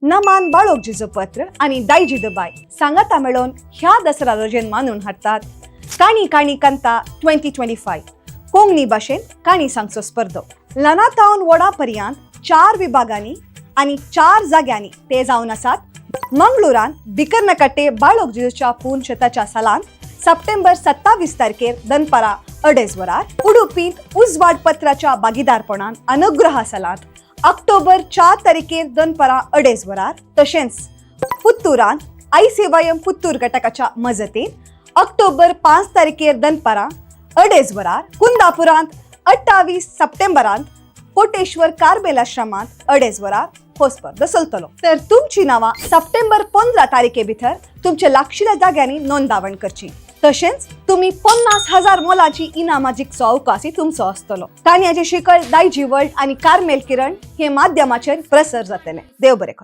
नमान बाळोक जिजो पत्र आनी दायजी दबाय सांगाता मेळोवन ह्या दसरा रजेन मानून हाडटात काणी काणी कंता 2025 कोंकणी भाशेन काणी सांगचो स्पर्धो. ल्हाना तावन वडा पर्यंत चार विभागांनी आनी चार जाग्यांनी, ते जावन आसात मंगळुरान बिकर्नकट्टे बाळोक जिजूच्या पूर्ण शेताच्या सालांत सप्टेंबर 27 तारखेर दनपारा 2:30 वरार, उडुपींत उजवाड पत्राच्या भागीदारपणान अनुग्रहा सालांत ऑक्टोबर 4 तारखेर दनपारा 2:30 वरार, तशेंच पुत्तुरान I सेवायम पुत्तूर घटकाच्या मजतीन ऑक्टोबर 5 तारखेर दनपारा 2:30 वरार, कुंदापुरांत 28 सप्टेंबरांत कोटेश्वर कार्बेल आश्रमांत 2:30 वरार हो स्पर्धा चलतलो. तर तुमची नांवां सप्टेंबर 15 तारखे भितर तुमच्या लागशिल्ल्या जाग्यांनी नोंदावण करची. तशेंच तुम्ही 50,000 मोलाची इनामां जिखचो अवकाशय तुमचो आसतलो. काणयाची शिकळ दायजी वर्ल्ड आनी कार्मेल किरण हे माध्यमाचेर प्रसर जातले. देव बरें करूं.